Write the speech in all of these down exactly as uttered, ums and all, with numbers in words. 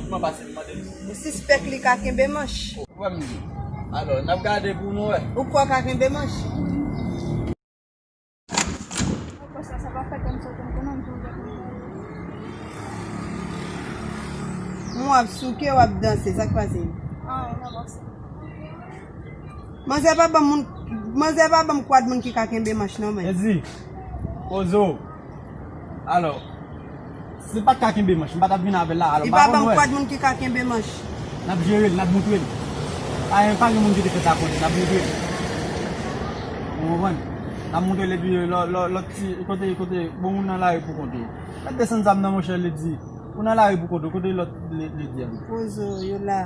Kòman pase m mande l? Ou sispèk li ka kenbe manch? Ou wè m di. Alò, n ap gade pou nou wè. Ou kwè w ka kenbe manch? Konsa, sa pa fè kè m sote, m konnen m toujou konn. M w ap souke, w ap danse, sa k pase? Anyen, nan bòs. Manzè pa ban m moun, manzè pa ban m kwad moun ki ka kenbe manch non, men. Ezi, poze w. Alò, si l pa t ka kenbe manch, m pa t ap vin avè l la. Alò, li pa ban m kwad moun ki ka kenbe manch. N ap jere l, n ap moutre l. Pa, pa gen moun ki te fè sa konnen, n ap moutre l. Ou konprann? N ap moutre l epi lò, lò, lòt ti, kote, kote, bon, moun nan lari pou kont li. Mèt desann zam nan, monchè, li di. Ou nan lari pou kote, kote lòt li, li di a? Poze w, yo la.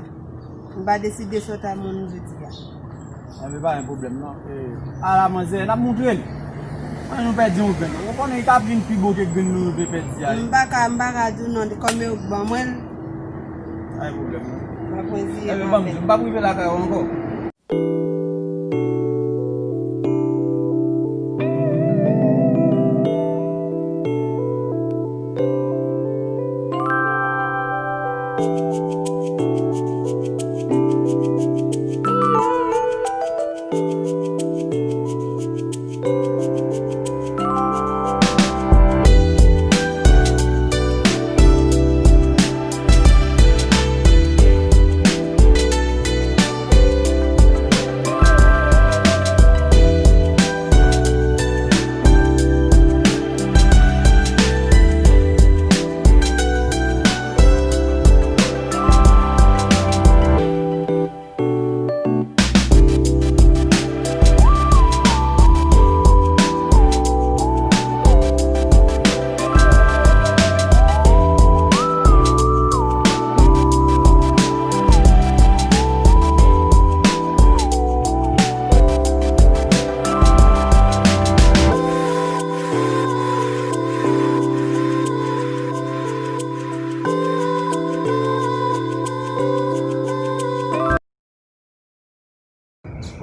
M pa deside sòt a moun jodi a. Enben, pa gen pwoblèm, non. E, ala manzè, n ap moutre l. Mwen, nou pèdi yon grenn. Ou konnen, li ka vin pi bon ke grenn nou te pèdi a. M pa ka, m pa ka di w non, kòm yo ban mwen l. Pa gen pwoblèm, non. M ap mwen di. Enben, ban m di, m p ap rive lakay ou ankò.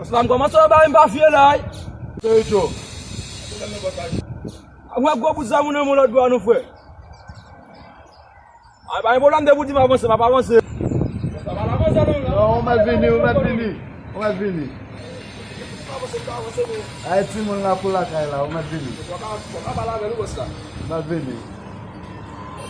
Bòs la, m kòmanse wè bagay m pa fye la, wi. Mwen gwo bout zam ou nan men w lòt bò a non, frè. Ay, pa gen pwoblèm, depi w di m avanse, m ap avanse. Bòs la, pa avanse non, non. Non, ou mèt vini, ou mèt vini. Ou mèt vini. Ay, timoun la pou lakay la, ou mèt vini. Ou ka, ou ka pale avè l, wi, bòs la. Ou mèt vini.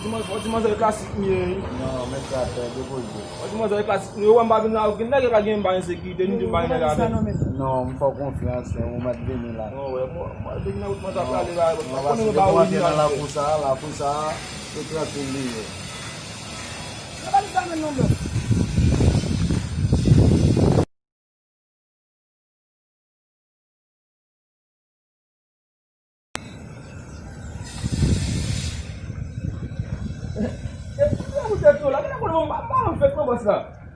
Yon ti manzè, yon ti manzè klasik m ye, wi. Non, men sa fè depoze. Yon ti manzè klasik m ye, ou wè m pa vin la, okenn nèg pa gen, m pa gen sekirite, ni tou m pa gen nèg avè m. Non, m fè w konfyans, ou mèt vini la. Non, wè, mwen, mwen, depi nan wout mwen t ap prale la, mwen pa konnen mwen pa orijinal. Nan lakou sa, lakou sa, se trankil li ye. Sa pa di sa menm non, bro.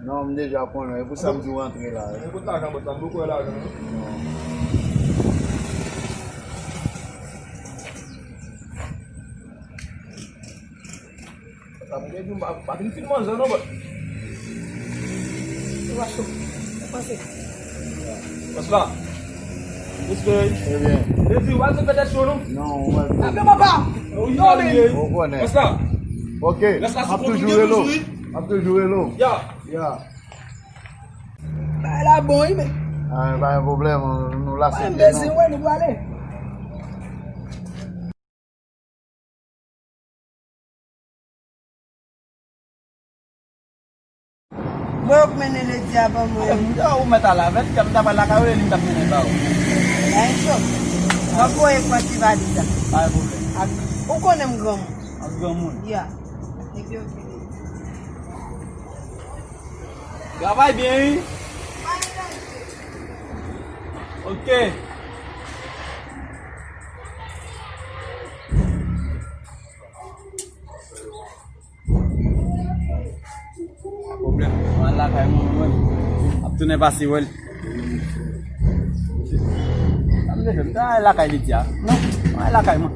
Non, m deja konnen, e pou sa m di w antre la. E kote lajan bòs la, m poko wè lajan non. Non. Sa m te di w, m pa, m pa fin fin manzè non, bro. Ou pa cho. Ou panse? Bòs la. Respè. Ebyen. E di, w al sot fè tèt cho non. Non, ou pa fin. Apre papa. Ou yo men. Ou konnen. Bòs la. Ok. M ap toujou rele w. M ap toujou rele w. Ya. Ya. Bagay la bon wi men. Ah, pa gen pwoblèm, nou la se nou. Mwen bezwen wè nou prale. Mwen yo k mennen Ledi a ban mwen. Yo, ou mèt al avè l, m ta pral lakay ou, e li m t ap mennen ba ou. Ay, cho. M ap voye pran ti valiz la. Pa gen pwoblèm. Ak, ou konnen m granmoun. Ak granmoun. Ya. Nèg yo vini. Travay byen, wi. Ok. Pa pwoblèm. Mwen al lakay mwen, mwen. Ap tounen pase wè l. Sa m te fè, m ta al lakay Ledi a. Non, mwen al lakay mwen.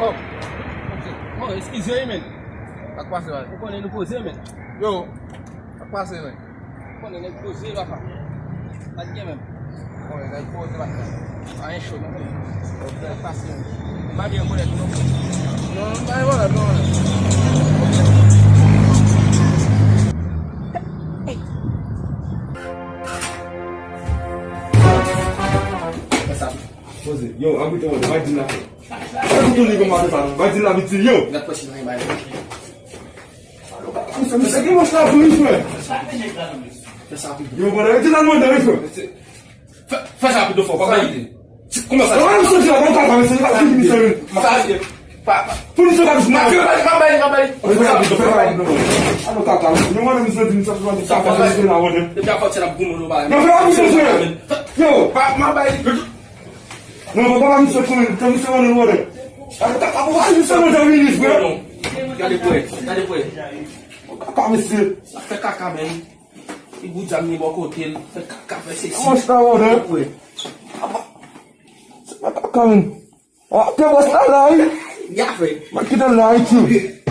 Oh, ok. Bon, eskize wi, men. Sa k pase, man? Ou konnen nou poze, men. Yo, sa k pase, man? Ou konnen nèg poze, papa. Pa t gen menm. Ou konnen nèg poze, papa. Anyen cho, non. Sa k pase, man? M pa gen pwoblèm, non. Non, m pa gen pwoblèm, non. Fè sa. Poze. Yo, ann kite mwen, bay di l la fè. Sa ki tou li konn pase sa, non? Bay di l la vit, yo. Gad pwès nan bay. Misye, misye, ki mòs la pou li, frè? Fè sa rapid. Yo, mwen, di l al mande, wi, frè. Fè, fè sa rapid, fò, pa bay ide. Kòman sa? Kòman misye di la, kòman sa, misye, misye, misye, misye. Pa, pa, pa. Pou misye ka di, ma, ma, ma, bay, ma, bay. Fè sa rapid, fè sa rapid, non. Alò, kaka, misye, mwen, misye di, misye, misye, misye, la, mwen. Depi a fòt, se la pou mwen, nou, bay. Non, fè rapid, frè. Yo. Pa, ma, bay. Non, papa, misye konnen, misye konnen nou wè. Misye konnen nou wè, frè. Gade pwè, gade pwè. Kaka, mesye. Sa fè kaka, men. Li bout zam li bò kote l. Fè kaka, fè sesi. Kòman sa wè, frè? Se pa kaka, men. Ah, te bòs la, la, wi. Ya, frè. Mwen kite l la, wi, tou.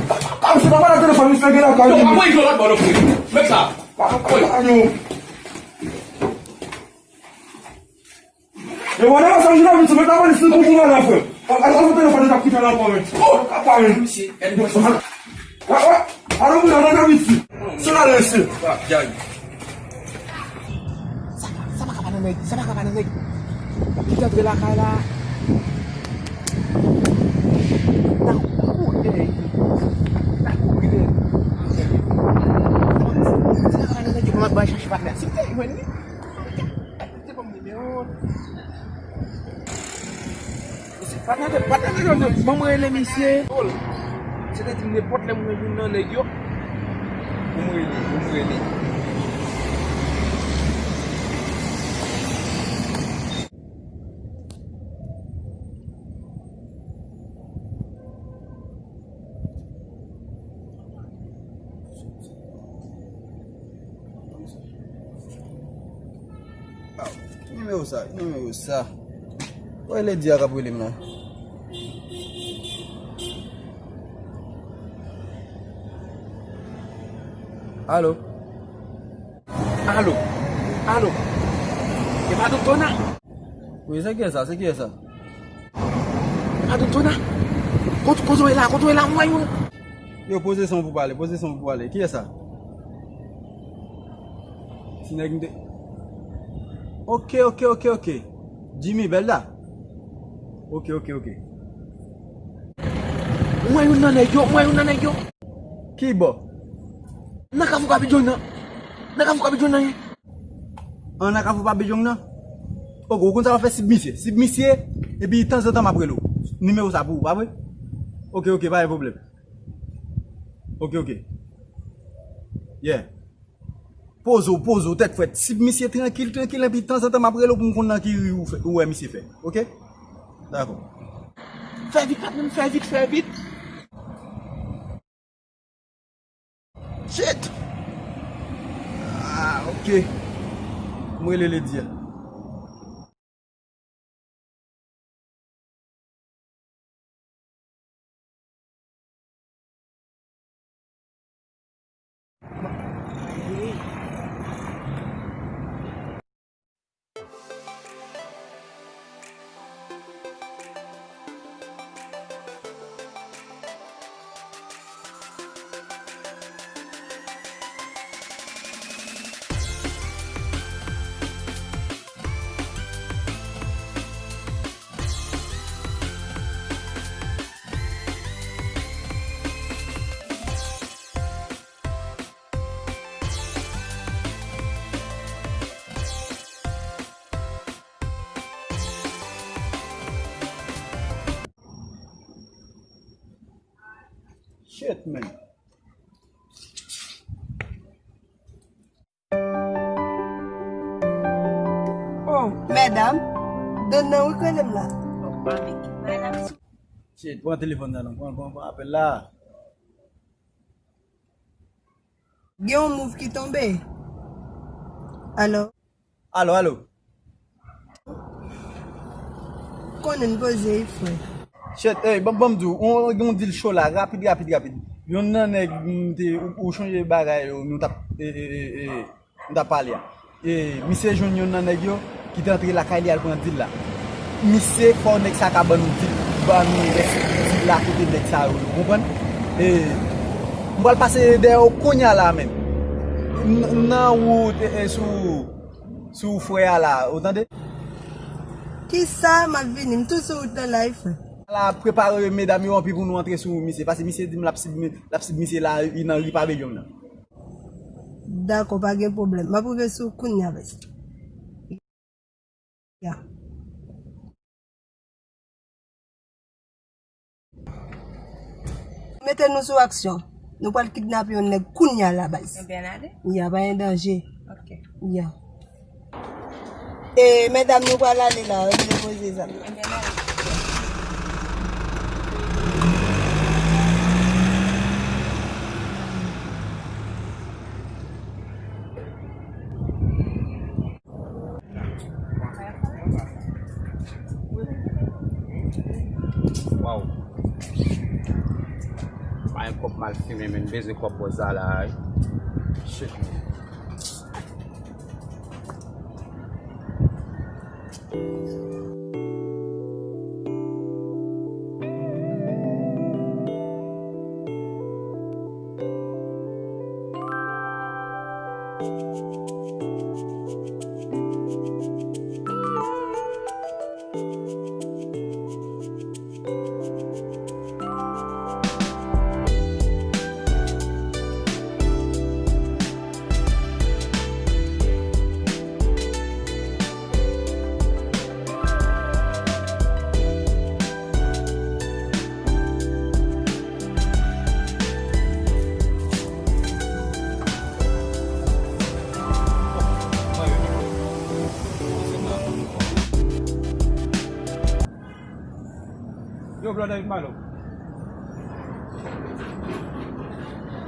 Kaka, misye pa pale telefòn, misye gen la, kaka. Non, pa voye yon lòt bò, non, frè. Mèt sa. Pa, pa, pa, non. Yo, mwen, nan sa, jina, misye, mwen, ta pale si pou mwen la, frè. Al, al, al, telefòn, ta kite la, frè. Oh, apa, men. Misye, èn mwen. Wa, wa, alò, mwen, nan, nan, misye. Se la, mesye. Wa, jay. Sa, sa pa ka pa nan nèg, sa pa ka pa nan nèg. Ki t antre lakay la. Nan koudèy. Nan koudèy. Sa pa ka pa nan nèg, yo pa bay chache patnè. Si te jwenn li. Te ban m nimewo l. Patnè, patnè, ban m rele misye. Se te di m nenpòt lè m wè youn nan nèg yo, pou m rele, pou m rele. Ah, ki nimewo sa? Ki nimewo sa? Wè ledi a k ap rele m la. Alo? Alo? Alo? E pa Doktè Ona? Wi, se kiyès sa? Se kiyès sa? Adontona, kote, kote w ye la, kote w ye la, m wè youn. Yo, poze son pou pale, poze son pou pale. Kiyès sa? Ti nèg m te. Ok, ok, ok, ok. Jimmy, bèl la. Ok, ok, ok. M wè youn nan nèg yo, m wè youn nan nèg yo. Ki bò? Nan kafou Kabidjong nan. Nan kafou Kabidjong nan ye. An, nan kafou Kabidjong nan? Ok, ou konn sa w ap fè, sib misye. Sib misye, epi tanzantan m ap rele w. Nimewo sa pou ou, pa vre? Ok, ok, pa gen pwoblèm. Ok, ok. Yeah. Poze w, poze w, tèt frèt. Sib misye trankil, trankil, epi tanzantan m ap rele w pou m konn nan ki ri ou fè, ou wè misye fè. Ok? Dakò. Fè vit, patnè m, fè vit, fè vit. Shit! Ah, ok. M rele ledi a. Shit, man. Oh, medam, Don nan wi k rele m la. Shit, pran telefòn nan non, pran, pran, pran apèl la. Gen yon move ki tonbe. Alo? Alo, alo. Konnen poze wi, frè. Shit, ey, ban, ban m di w, on, gen yon dil cho la, rapid, rapid, rapid. Yonn nan nèg, m te, ou, ou chonje bagay yo, nou t ap, e, e, e, e, nou t ap pale a. E, misye jwenn yonn nan nèg yo ki te antre lakay li al pran dil la. Misye fò nèg sa ka ban nou dil, ban nou rès dil la kote nèg sa yo, ou konprann? E, m pral pase dèyè w kounye a la menm. N-, nan wout, e, e, sou, sou frè a la, ou tande? Kisa m ap vini? M tou sou wout nan la wi, frè. La, prepare medam yo anpi pou nou antre sou misye. Paske misye di m l ap sib, l ap sib misye la, li nan ri Pavilion nan. Dakò, pa gen pwoblèm. M ap rive sou kounya, baz. Ya. Mete nou sou aksyon. Nou pral kidnape yon nèg kounya la, baz. Ebyen, ale. Ya, pa gen danje. Ok. Ya. E, medam, nou pral ale la, yo vle poze zam. Waw. Pa gen kòb mal fimen, men bezwen kòb bòz la la, wi. Shit, man. Yo, brother, vin pale w.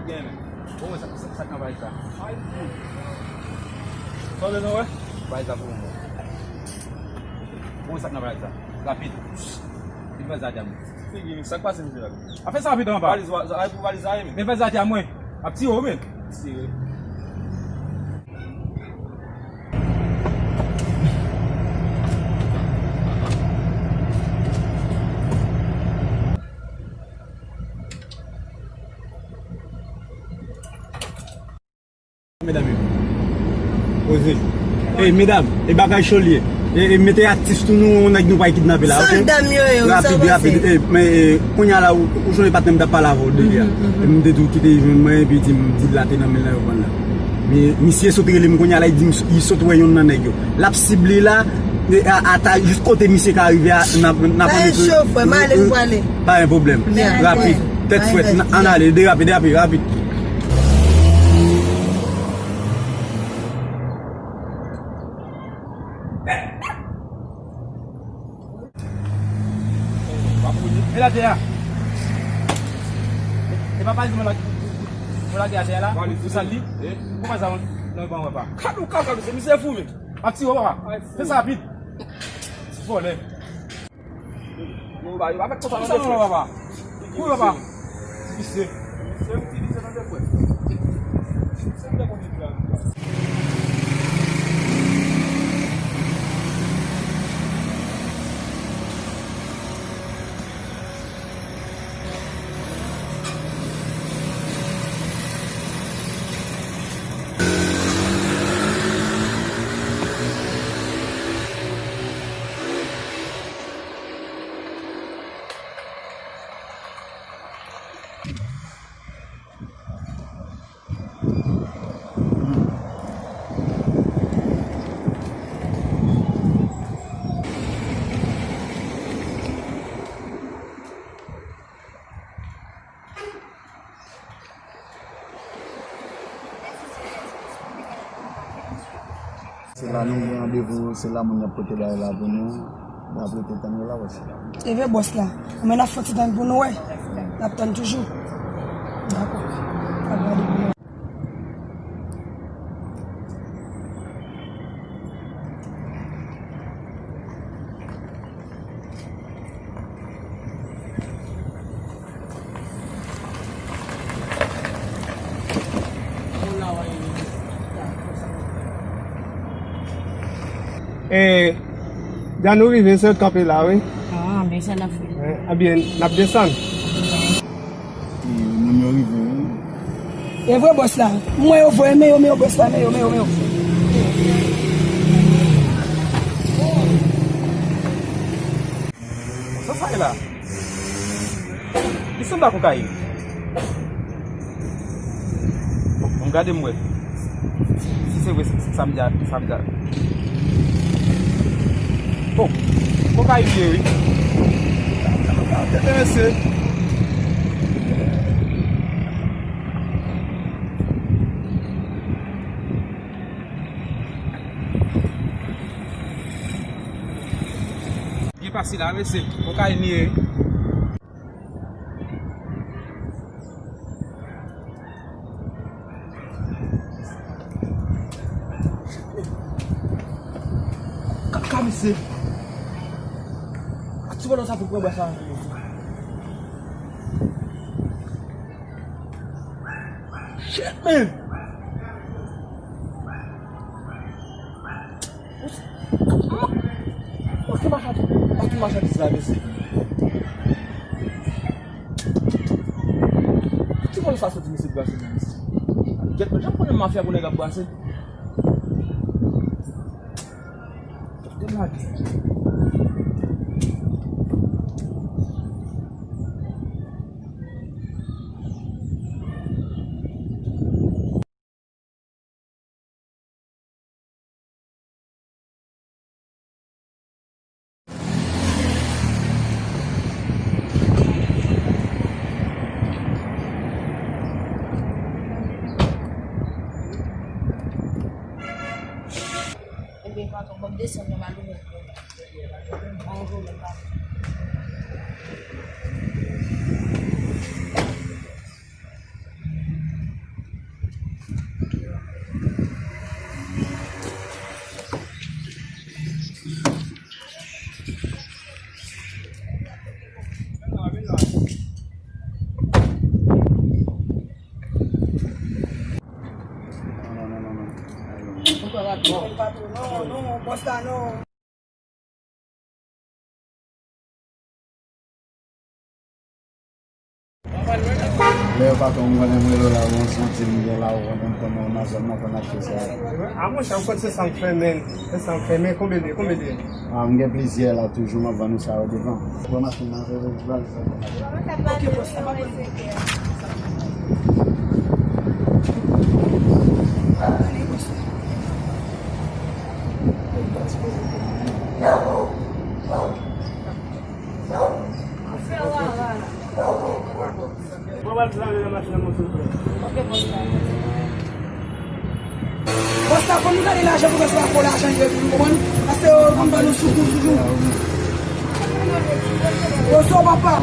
Gen, men. Bon, sa, sa, sa k nan valiz la? Sa w bezwen wè? Valiz la pou mwen. Bon, sa k nan valiz la? Rapid. Vin fè sa, djam. Figi, sa k pase, misye la? A fè sa rapid, anba. Valiz, va-, va-, valiz la, men. Vin fè sa, djam, mwen. Ap tire w, men. Tire. Medam yo. Poze. Ey, medam, e bagay cho l ye. E, e mete atis tou nou, yon nèg nou pral kidnape la, ok? Sòlda m yo ye, rapid, rapid. E, men, e, kounye a la, ou, ou sonje patnè m t ap pale avè w de li a. Mhm, mhm. E m te di w ki te jwenn mwen, epi di m, di l la te nan men l nan yo pran l la. Men misye sot rele m kounye a la, li di m, li sot wè yonn nan nèg yo. L ap sib li la, e, a, ata, jis kote misye ka rive a, n ap, n ap antre. Ay, cho, frè, m ale, m prale. Pa gen pwoblèm. Rapid. Tèt frèt. Ann ale, derape, derape, rapid. E la te a. E pa pale mwen la, mwen lage atè a la, ou sal li. Ou pa sa nan ban wè pa. Kadou, kadou, se misye fou, men. Ap tire, papa. Fè sa rapid. Ti vòlè. Yo, ba, yo pa fè konsa non, papa. Wi, papa. Ti visye. Se yon ti visye nan de fwè. Se yon de konn li la. Se la nou gen randevou, se la moun y ap pote bagay la pou nou. N ap rete tann yo la, wè se la. E vre, bòs la. Men n ap fè ti tann pou nou, wè. N ap tann toujou. Dakò. N ap gade pou nou. E, dja nou rive, se kanpe la, wi. Ah, men sa n ap fè. Eh, ebyen, n ap desann. E, moun yo rive, wi. E vre, bòs la. M wè yo vre, men yo, men yo, bòs la, men yo, men yo, men yo. Sa sa ye la? Li sanble ak kokayin. Bon, bon, gade m wè. Si se vre, sa m di a, sa m di a. Oh, kokayin li ye, wi. Tete mesye. Byen pase la, mesye. Kokayin li ye. Ka, ka, mesye. A ti vòlò sa pou pran bwa sa. Shit, man! Mwen ki machandiz, pa tout machandiz la, mesye. Ti vòlò sa soti, mesye, brase, mesye. Gèt, mwen janm konnen mafya pou nèg ap brase. Te lage. Ebyen, patwon, ban m desann nan, m al ouvè. Bonjou, patwon. Non, non, non, non, non. Non, non, bòs la, non. Lè yo pa konn mwen lè mwen la, yon santi m gen la, ou konn kòman nan zòn nan konn achte sa. A monchè, ou konn se sa m fè, men. Se sa m fè, men konbyen de, konbyen de? A, m gen plizyè la, toujou m ap vann ou sa yo devan. Pran machin nan, se valiz la. Ok, bòs, sa pa pran. Bòs la, fò nou gade lajan pou bòs la fè lajan li tou, nou konprann? Paske yo konn ban nou sou kou toujou. Yo sou papa.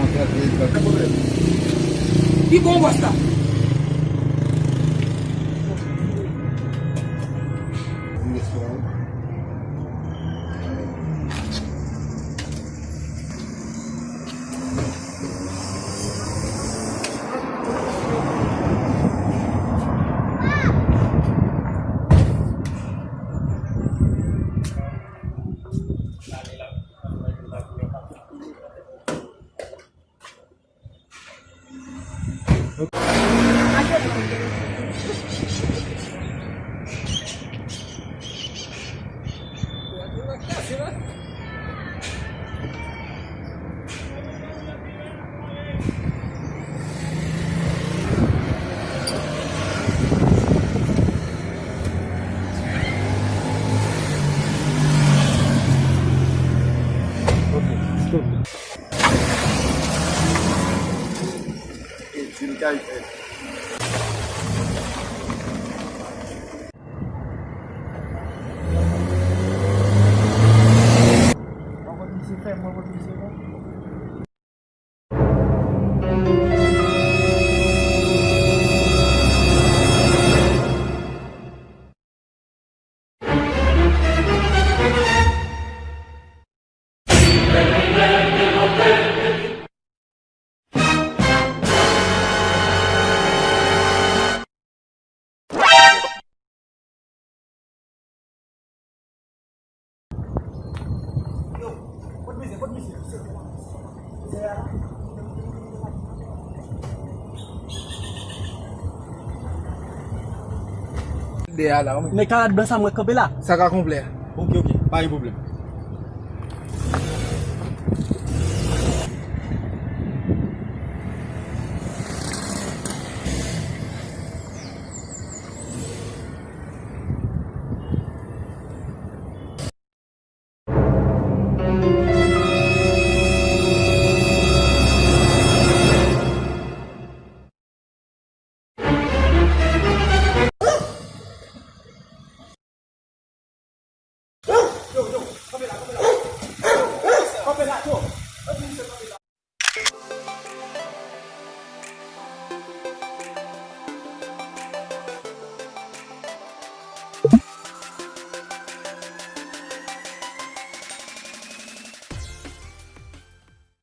Li bon bòs la. Dèyè a la, wi. Nèg kalad blan sa mwen kanpe la. Sa ka konplè. Ok, ok, pa gen pwoblèm.